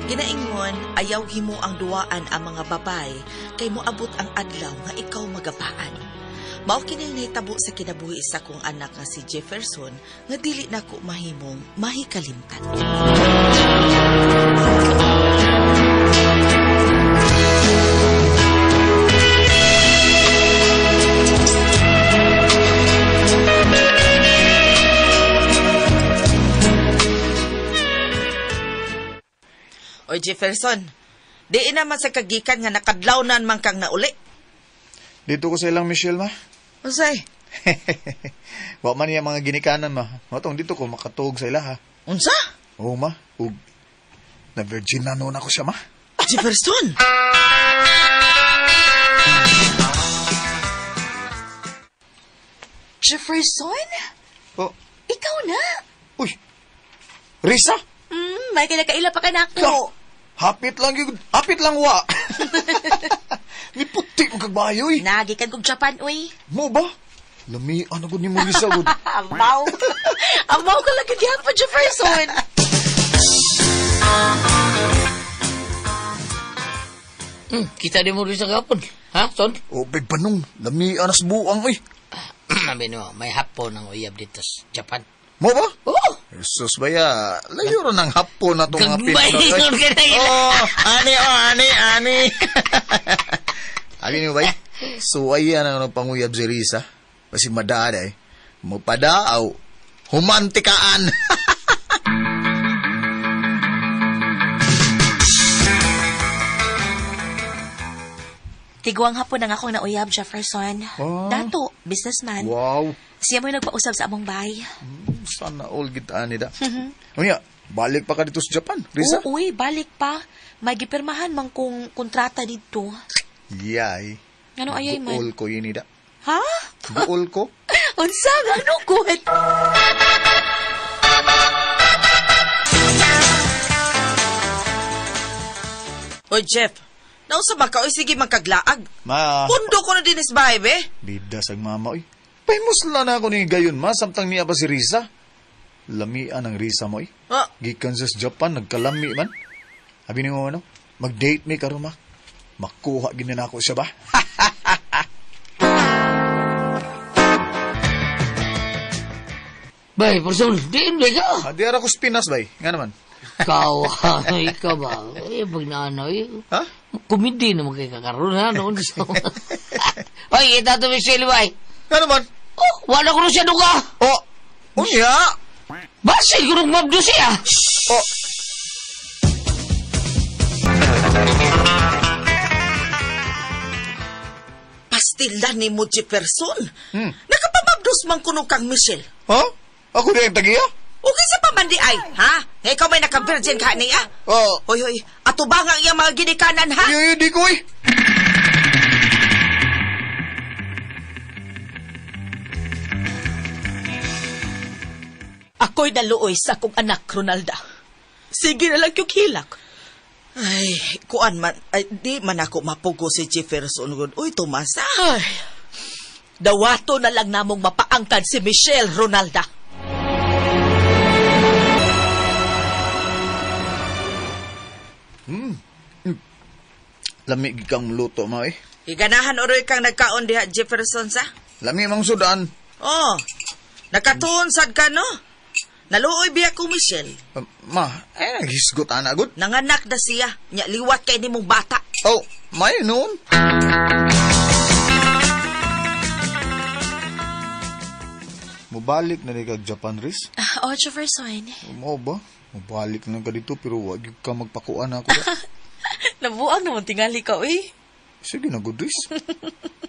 Ginaingon, ayaw himo ang duwaan ang mga babay kay moabot ang adlaw nga ikaw magabaan. Mao kini ang nahitabo sa kinabuhi sa akong anak nga si Jefferson nga dili nako mahimong mahikalimtan. Oy Jefferson, di naman sa kagikan nga nakadlawnan man kang nauli. Dito ko sa ilang Michelle, ma. Unsay? Wa man niya mga ginikanan, ma. Matong dito ko makatuog sa ila, ha. Unsa? Oo, ma. Ug na virgin na noon ako siya, ma. Jefferson! Jefferson? Oh. Ikaw na? Uy. Risa? May kinakaila pa ka na ako. Hapit lang yun. Hapit lang wa. Niputi mo kagbayo, eh. Nagikan kog Japan, uy. Mo ba? Lami, ano gud ni mo Risa gud. Amaw. Amaw ka lang gyapon, Jefferson. Kita di mo rin sa gapon. Ha, son? Oh, big panong. Lami anas buang, uy. Sabi no, may hapon ang uyab dito sa Japan. Mo ba? Oo. Jesus baya, layo ro ng hapon na itong mga Gagmay, Pinoy. ka na ila. Oh, ani, oh, ani, ani. Abi niyo ba? So, ayan ang panguyab si Risa. Kasi madaada eh. Mupadaaw. Humantikaan. Tiguang hapon ang akong nauyab, Jefferson. Oh. Dato, businessman. Wow. Siya mo'y nagpausab sa among bay. Sana all gita ni da. Unya, balik pa ka dito sa Japan, Risa? Oo, uy, balik pa. May gipirmahan man kong kontrata dito. Yay. Ano ayay man? Guol ko yun da. Ha? Guol ko? Unsa nga ano gud? Oy Jeff, nausa ba ka? Oy sige magkaglaag. Ma. Pundo ko na dinis bahay, be. Bida sa mama, oy. Pahimusla na ako ni gayon, ma. Samtang niya pa si Risa. Lamian ang Risa mo, oy. Ah. Gikan sa Japan, nagkalami man. Abi ni mo, ano? Mag-date mi karon, ma. Makuha gina na ako siya ba? Bay, person, di hindi ka. Ah, di ara ko sa Pinas, bay. Nga naman. Ikaw, ikaw ba? Eh, pag naano, eh. Ha? Kumindi naman kay kakaroon, ha? Noon sa... Oy, ito ito, Michelle, bay. Nga naman? Oh, wala ko na siya duga. Oh, unya! Basil ko nung mabdo siya. Oh. Pastilan ni mo, Jefferson. Nakapamabdos man kuno kang Michelle. Ha? Ako di ang tagiya? Okay sa pamandi ay, ha? Nga ikaw may naka-virgin ka niya? Oh. Hoy, hoy, ato ba nga ang iyang mga ginikanan, ha? Ay, ay, di ko, eh. Ako'y naluoy sa akong anak, Ronalda. Sige na lang yung hilak. Ay, kuan man, ay, di man ako mapugo si Jefferson. Uy, Tomasa. Ay, dawato na lang namong mapaangkan si Michelle, Ronalda. Lami kang luto, ma, eh. Higanahan oroy kang nagkaon diha, Jefferson, sa? Lami mang sudan. Oh, nakatuon sad ka, no? Naluoy biya ko, Michelle. Ma, ay, naghisgot, ana, good. Nanganak na siya. Nya liwat kay nimong bata. Oh, may noon. Mubalik na ni kag Japan, Riz. Oh, Jefferson. Mo ba? Mubalik na ka dito, pero wag gyud ka magpakuan ako. Nabuang naman tingali ka, uy. Sige na, good, Riz.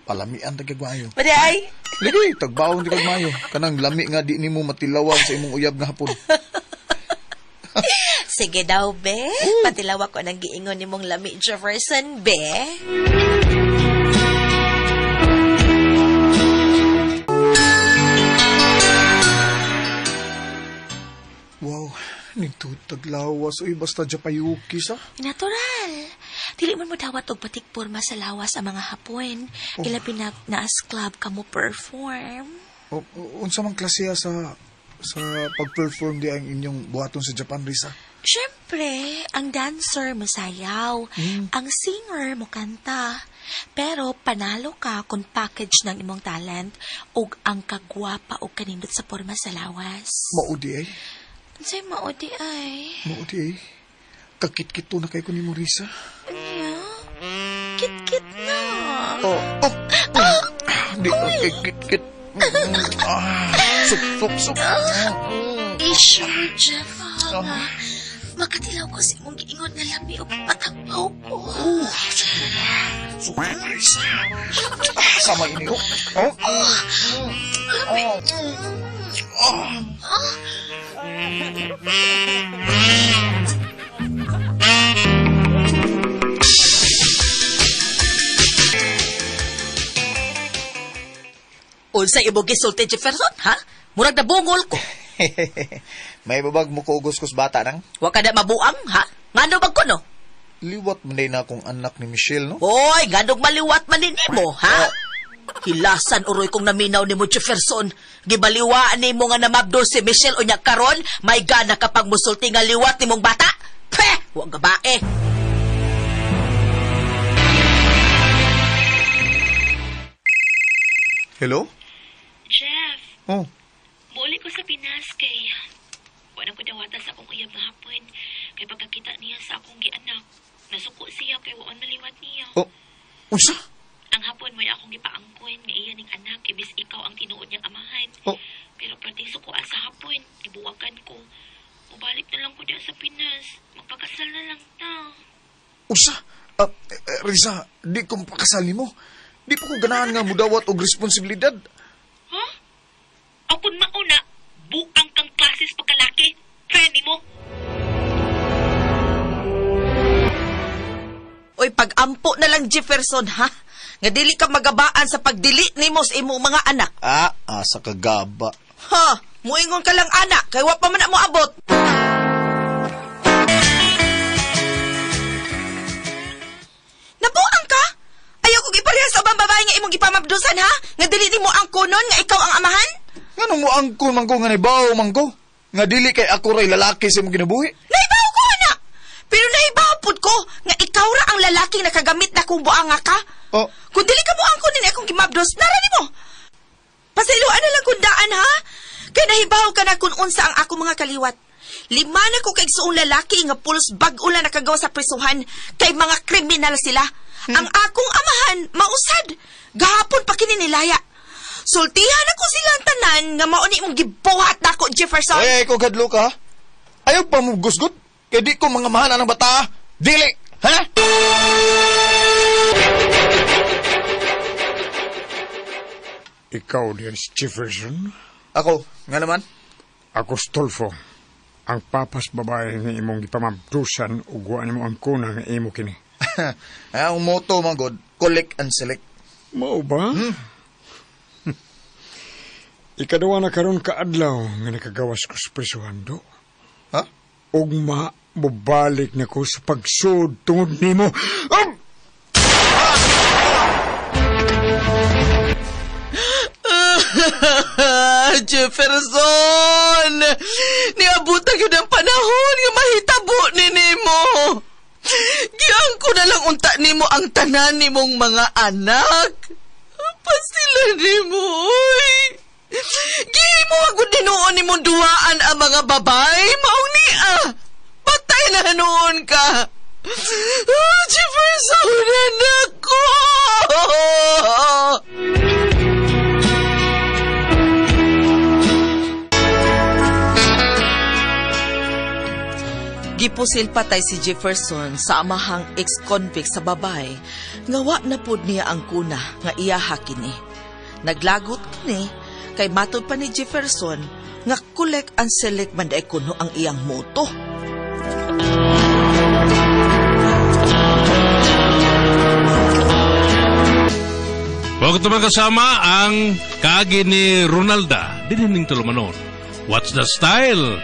Palamian ta kag maayo. Pwede ay. Lagi, tagbaon di kag maayo. Kanang lami nga di nimo matilawan sa imong uyab nga hapon. Sige daw, be. Patilawa ko ng giingon ni mong lami, Jefferson, be. Wow, nagtutaglawas. Uy, basta Japayuki sa. Natural. Dili man mo dawat og batik porma sa lawas ang mga Hapon. Oh. Ilabi na naas club ka mo perform. O, unsa man klase sa pag-perform di ang inyong buhaton sa Japan, Risa? Siyempre, ang dancer mosayaw, ang singer mo kanta. Pero panalo ka kung package ng imong talent ug ang kagwapa og kanindot sa porma sa lawas. Mao di ay. Unsay mao di ay? Mao di ay. Kakit-kito na kay ko ni Risa. Anya? Kit-kit na. Oh, oh. Di ka kikit-kit. Ah, sup, sup, sup. Isyo, Jeff, ah, makatilaw ko sa imong giingon nga lami og patagpaw ko. Sup, Risa. Ah, sama ini, oh. Oh. Lami. Unsay imong gisulti, Jefferson, ha? Murag nabungol ko. May babag mo ko ugos bata nang. Wa ka na mabuang, ha? Ngano bag ko, no? Liwat man na akong anak ni Michelle, no? Hoy, nganong maliwat man ni nimo, ha? Hilasan uroy kong naminaw nimo, Jefferson. Gibaliwaan nimo nga namabdo si Michelle unya karon, may gana kapag musulti nga liwat nimong bata. Peh, wa gabae. Hello? Jeff, Oh, Muli ko sa Pinas kay wala ko dawata sa akong uyab nga hapon. Kay pagkakita niya sa akong gianak, nasuko siya kay waon maliwat niya. oh. Unsa? Ang hapon mo'y akong gipaangkon nga iya ning anak ibis ikaw ang tinuod niyang amahan. Oh. Pero perting sukoa sa hapon, ibuwagan ko. Mubalik na lang ko diya sa Pinas. Magpakasal na lang ta. Unsa? Risa, di ko mapakasal nimo. Di pa ko ganahan nga mudawat og responsibilidad. Ha? Akon mauna, buang kang klases pagkalaki. Friend mo. Oy, pag-ampo na lang, Jefferson, ha? Nga dili ka magabaan sa pagdili nimo sa imong mga anak. Ah, asa kagaba. Ha? Muingon ka lang, anak, kay wa pa man na mo abot. Nabuang ka? Ayaw kong iparehas sa ubang babae nga imong gipamabdusan, ha? Nga dili nimo ang kunon nga ikaw ang amahan? Nganong mo angkon man ko nga nibaw man ko? Nga dili kay ako ray lalaki sa imong kinabuhi? Naibaw ko, anak! Pero naibaw pud ko nga ikaw ra ang lalaking nakagamit na kung buanga ka. Oh. Kung dili ka mo angkon nini akong gimabdos, nara nimo. Pasayloan na lang kung daan, ha? Kay nahibaw ka na kung unsa ang ako mga kaliwat. 5 na ko kaigsuong lalaki nga pulos bag-o lang nakagawa sa prisuhan kay mga kriminal sila. Ang akong amahan, mausad. Gahapon pa kini nilaya. Sultihan ako silang tanan nga mao ni imong gibuhat nako, Jefferson. Ay, ko gadlo ka. Ayaw pa mo gusgot. Kay di ko mga mahanan ng bata. Dili, ha? Ikaw din si Jefferson. Ako, nga naman. Ako Stolfo. Ang papas babae nga imong gipamabdusan ug wa nimo ang kuna nga imo kini. Ang motto man god, collect and select. Mao ba? Ikaduha na karon ka adlaw nga nakagawas ko sa prisuhan do. Ha? Ugma mobalik na ko sa pagsud tungod nimo. Um! Jefferson! Niabutan yun ang panahon nga mahitabo ni nimo. Giyang ko na lang unta nimo ang tanan nimong mga anak. Pasila nimo, oy. Gihimo agud ninuon nimong duwaan ang mga babay, maong niya. Patay na noon ka. Oh, Jefferson, anak ko! Gipusil patay si Jefferson sa amahang ex-convict sa babay nga wa na pud niya ang kuna nga iyaha kini. Naglagot kini kay matod pa ni Jefferson nga collect and select man day kuno ang iyang moto. Huwag ito kasama ang kaagi ni Ronalda. Dinining tulumanon. What's the style?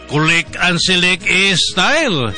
Collect and select is style.